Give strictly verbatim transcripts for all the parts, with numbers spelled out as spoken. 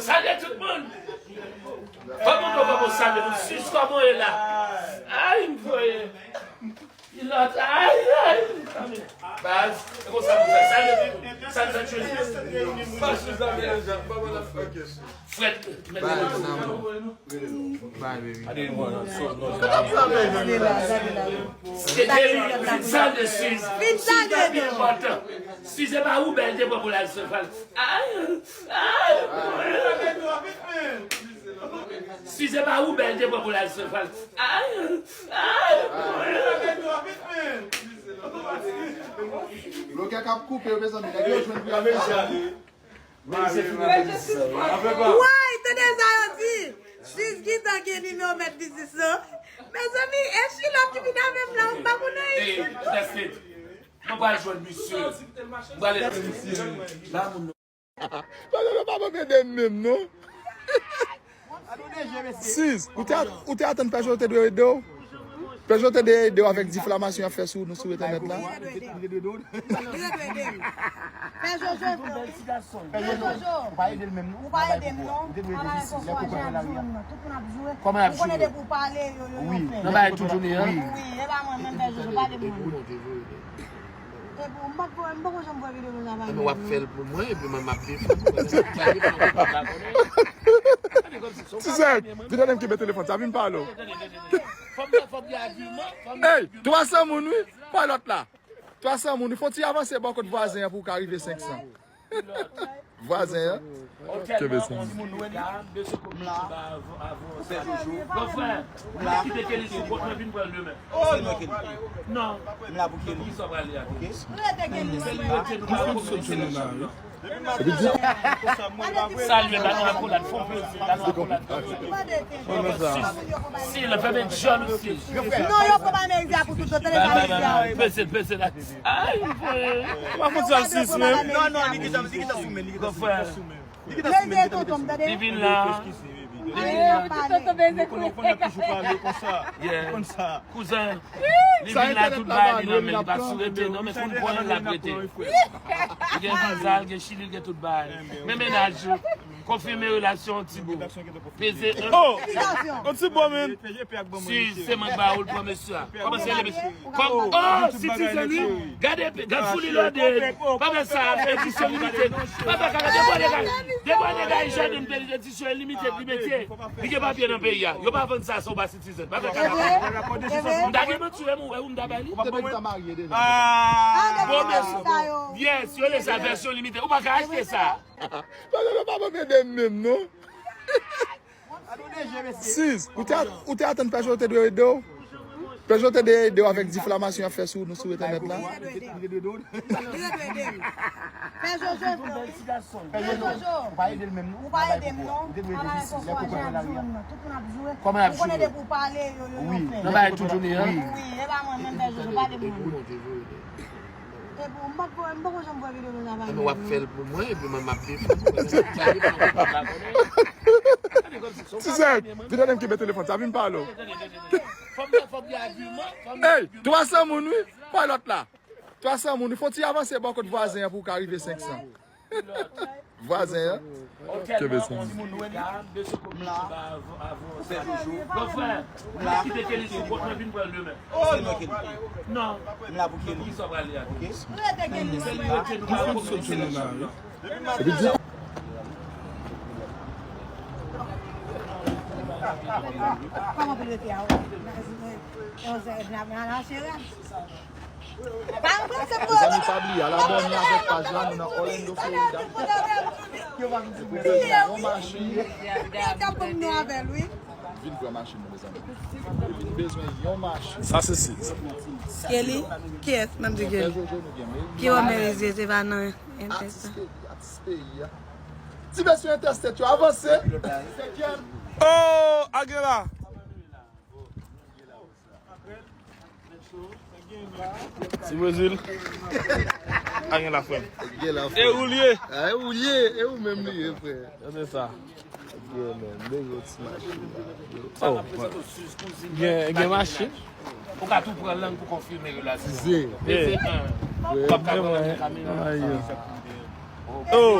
Salye tout moun. Fò moun yo fò moun salye moun. Sis kòman ye la? Ay, m voye. Pilòt, ay, ay. Baz, e konsa pou fè. Salye tout moun. Salye tout moun. Pas sou zam, jan. Ba mwen la. Frèt, mèt. Bye, baby. Salye Sis. Sis pa ou bèl te pran pou l al sou fal. Ay, ay. Si se pa ou bèl te pran pou l al sou fal. Ay, ay. Blokè k ap koupe yo, mezanmi, nèg yo jwenn pou yo fè. Woy, tande sa yo di. Sis gentan gen nimewo mèt biznis lan. Mezanmi, e Chilòt ki vin avè m la, ou pa konn anyen. Mwen pral jwenn misye. Mwen pral jwenn misye. Ba moun Pale nou pa pòk ede m menm, non. Sis, ou te, ou te atann Pèjo te dwe ede w? Pèjo te dwe ede w avèk diflamasyon y ap fè sou nou sou entènèt la. Li te dwe ede w. Li te dwe ede m. Pèjo, Pèjo, Pèjo, ou pa ede l menm, non. Ou pa ede m, non. Li te dwe ede Sis, lè kòkòt nan lari a. Kòman y ap joure? Ou konnen depi w pale, yo, yo, yo fè. Nan bagay tout jounen an. Wi, e pa mwen menm, Pèjo, pale pou mwen. Epi, m p ap, m poko janm wè videyo konsa pa. Epi w ap fè l pou mwen, epi mwen m ap defann ou. Mwen m ap pale pou mwen pa konnen. Tizèk, vin tande m kenbe telefòn sa, vin pale w. Fò m, fò m gen agiman, fò m gen agiman. Ey, twa san moun, wi. Pa lòt la. Twa san moun, wi. Fò ti avanse bò kot vwazen an pou w ka rive senk san. Vwazen an. Kenbe sa. Bon, frè, m kite Kelly sou kont mwen, vin pran l demen. Non. M la pou Kelly. Poukisa w prale avè l? Kelly rete, nou pa konn solution nan la, wi. Salye, ba nou akolad, fò plezi, ba nou akolad. Si, si, la fè men djòl osi. Non, yo konn ba merize a pou tout, yo tande ba merize a. Peze, peze la. Ay, mwen. Ou pa konn sa, Sis, menm. Non, non, li gentan, li gentan sou men, li gentan sou men. Li gentan sou men, li gentan sou men. Li vin la. Li vin la. Tonton Beze. Nou konnen, nou konnen toujou pale konsa. Konsa. Kouzen, li vin la, tout bagay li nan men, li pa sou rete, non, men konn pwen l ap rete. Li gen viza, li gen Chili, li gen tout bagay. Men mennaj yo. Konfime relasyon, ti bo. Peze. Oh! Yon ti bo, men. Si se mwen k ba ou l, pran mesye a. Kòman se rele mesye? Kòm, oh, Citizen, wi. Gade, gad fouli lòde. Pa fè sa, edisyon limite. Pa fè kaka, de bò de kaka. De bò de kaka, Jòdèn, edisyon limite, li mete. Li gen papye nan peyi a. Yo pa vann sa, sa w pa Citizen. Pa fè kaka. M ta gen manti, wi, m wè, ou m ta bay li. Bon, mesye. Yes, yo le sa, vèsyon limite. Ou pa ka achte sa. Pale nou pa pòk ede m menm, non. Sis, ou te, ou te atann Pèjo te dwe ede w? Pèjo te dwe ede w avèk diflamasyon y ap fè sou nou sou entènèt la. Li te dwe ede w. Li te dwe ede m. Pèjo, Pèjo, ou pa ede l menm, non. Ou pa ede m, non. Li te dwe ede Sis, lè kòkòt nan lari a. Kòman y ap joure? Ou konnen depi w pale, yo, yo, yo fè. Nan bagay tout jounen an. Wi, e pa mwen menm, Pèjo, pale pou mwen. Epi, m p ap, m poko janm wè videyo konsa pa. Epi w ap fè l pou mwen, epi mwen m ap defann ou. Mwen m ap pale pou mwen pa konnen. Tizèk, vin tande m kenbe telefòn sa, vin pale w. Ey, twa san moun, wi. Pa lòt la. Twa san moun, wi. Fò ti avanse bò kot vwazen an pou w ka rive senk san. Vwazen an. Kenbe sa. Bon, frè, m kite Kelly sou kont mwen, vin pran l demen. Non. M la pou Kelly. Poukisa w prale avè l? Kelly rete, nou pa konn solution nan la, wi. Kòman pou l rete a, wi? Mezanmi, pa bliye, al abòne avèk paj la, nou nan Orlando, Florida. Epi bezwen yon machin. Vin pran machin nou, mezanmi. Epi bezwen yon machin. Sa se Sis. Kelly, kiyès? Mwen di Kelly. Ki wè merize, se pa nan entèsta. Atis peyi, atis peyi a. Ti mesye entèstet yo, avanse. Oh, Aguilera. Ti Brezil. A gen la frè m. Gen la frè. E ou l ye? A, e ou l ye? E ou menm li ye, frè? Se sa. Gen, men, men yon ti machin la. Oh, gen, gen machin. Ou ka tou pran lang pou konfime relasyon. Peze. Peze en. W ap ka pran nan kamera. Oh.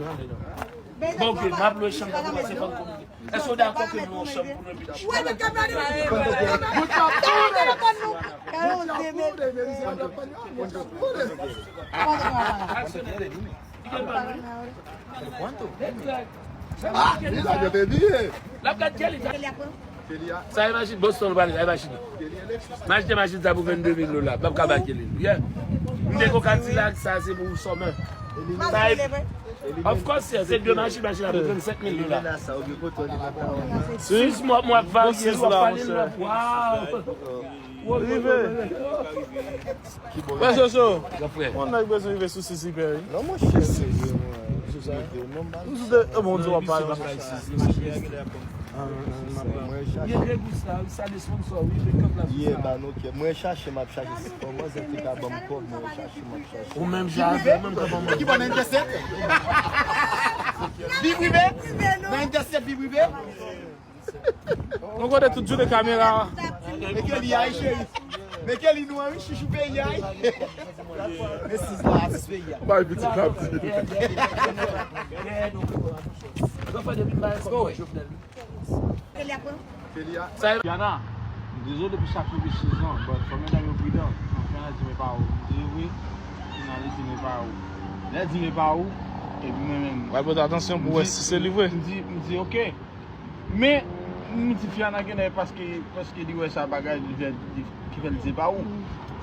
non, ale non. Bon, ok, m ap lwe chanm nan pou nou se fanm kominike. Èske w dakò ke nou yon chanm pou nou epi nou Ah, mira, yo te dije. L ap gad Kelly. Sa e machin Boston ou pale, sa e machin. M achte machin sa pou vennde mil dola. M p ap ka ba Kelly. Yeah. M te gon Cadillac, sa se pou sòmè. Sa e, of course, yeah, se de machin, machin la pou trannsenk mil dola. Sis mwa, mwa varye, w ap pale l, wow. Rive. Wè Jojo. Yon nèg bezwen rive sou Sisi Perry. Non, monchè, serye, mwen. M sou de, e bon, di w ap pale. Mwen chache. Mwen chache, m ap chache. Si fò manzè te ka ban m kòb, mwen chache, m ap chache. Ou menm jan avè m, ou menm kòb manman. Ki bò nan entèsèt? Vi prive? Nan entèsèt vi prive? Nou kote tout jounen kamera. Mete li ay cheri. Mete li nou an wi chouchou peyi ay. Mesi la atis peyi a. Bay pitit la piti. Yana, m dezole pou sakrifi Sizan, but fò medam yo pridan. Anfen, di men pa ou. M di wi, finalize men pa ou. Lè di men pa ou, epi mwen menm. Wè pote atansyon pou wè si se li vre. M di, m di ok. Men, m di Fiana genlè paske, paske li wè sa bagay li fè, ki fè l di se pa ou.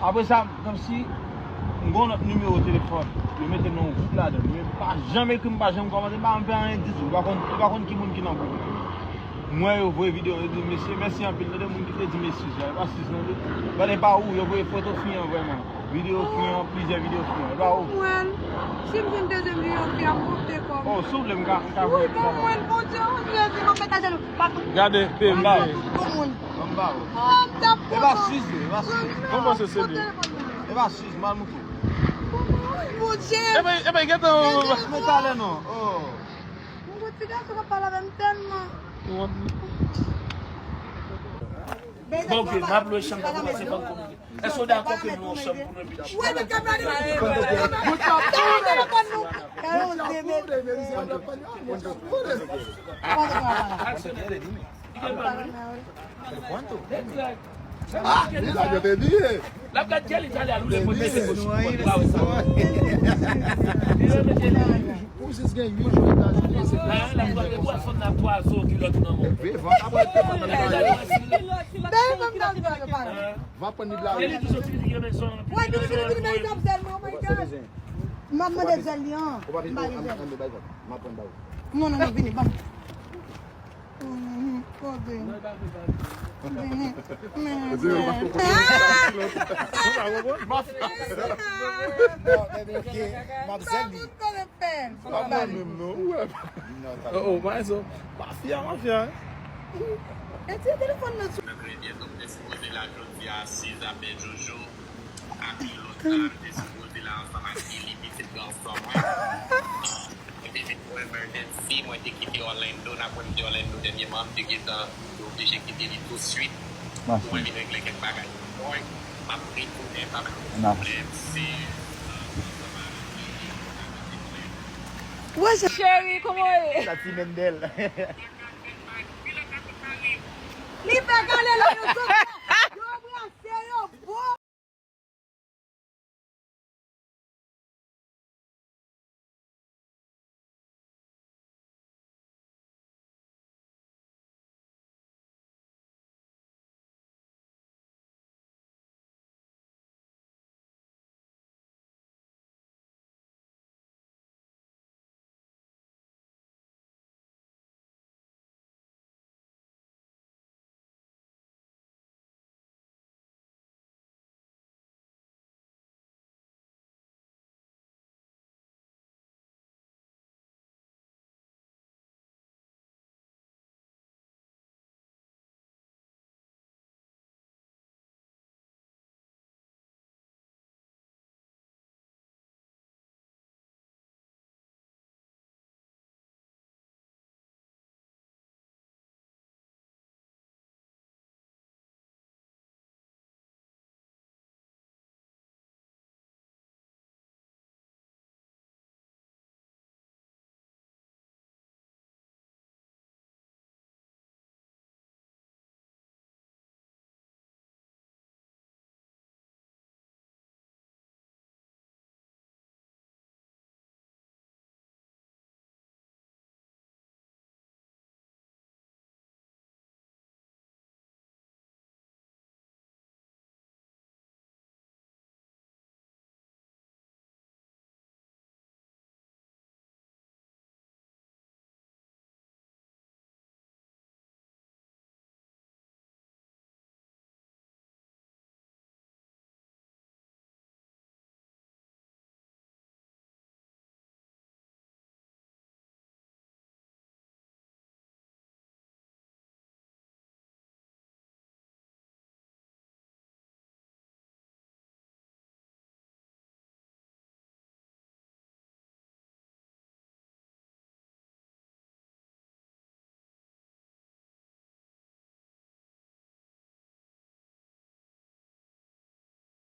Apre sa, kòmsi, m gen yon lòt nimewo telefòn. Yo mete m nan yon gwoup ladan. Men pa janm ekri m, pa janm kòmante, m pa janm fè anyen ditou. Yo pa konn, yo pa konn ki moun ki nan gwoup. M wè yo voye videyo, yo di mesye, mèsi anpil, tande moun ki te di m eskiz la. E pa Sizan, tande. But e pa ou, yo voye foto fi an vrèman. Videyo fi an, plizyè videyo fi an. E pa ou. Mwen, si m jwenn dezyèm videyo fi an, m konte kòm. Oh, souple, m ka, m ka voye. Wi, bon, mwen, Bondye, Jezi, m ap met ajenou. Gade, pe m ba ou. Ban m ba ou. E pa Sizan, e pa Sizan. Mwen panse se li. E pa Sizan, m al moutre w. Wi, Bondye. Epa, epa, gentan. Men talè non. Oh. Mwen gon ti gason k ap pale avè m tèlman. Bon, ok, m ap lwe chanm nan pou nou se fanm kominike. Èske w dakò ke nou yon chanm pou nou epi nou. Ah, mira, yo te dije. L ap gad Kelly, Kelly a loule mwen mete gòch. Ou jis gen yon jou Etazini, se L ap gade bwa fanm nan twa zo kilòt nan men w. Dèyè fanm nan. Va pran li la. Wè, vini, vini, vini, vini, m ap zèl mwen, oh my God. M ap mande zèl li an. M pa gen zèl. M ap pran ba ou. Non, non, non, vini, ban m. Mhm, kote. Mhm, mhm. Mafya. Non, men ok, m ap zèl li. Kote pè? Pa mwen menm, non. Ou wè. Oh, oh, mafya, mafya. Retire telefòn nan sou. Mèkredi, donk, te sipoze la jodi a, Sizan, Jojo, ak lòt la, te sipoze la ansanm ak Kelly, pitit gason mwen. Mwen te vin pou emergency, mwen te kite Orlando, n ap wè m te Orlando dènyèman, m te gentan oblije kite li touswit pou mwen vin regle kèk bagay. Mwen, m ap retounen, pa bay pwoblèm, se, euh, ansanm avèk li, li konn abite mwen. Cheri, kòman w ye? Sa ti Mendel. Li fè kale la, yo sot.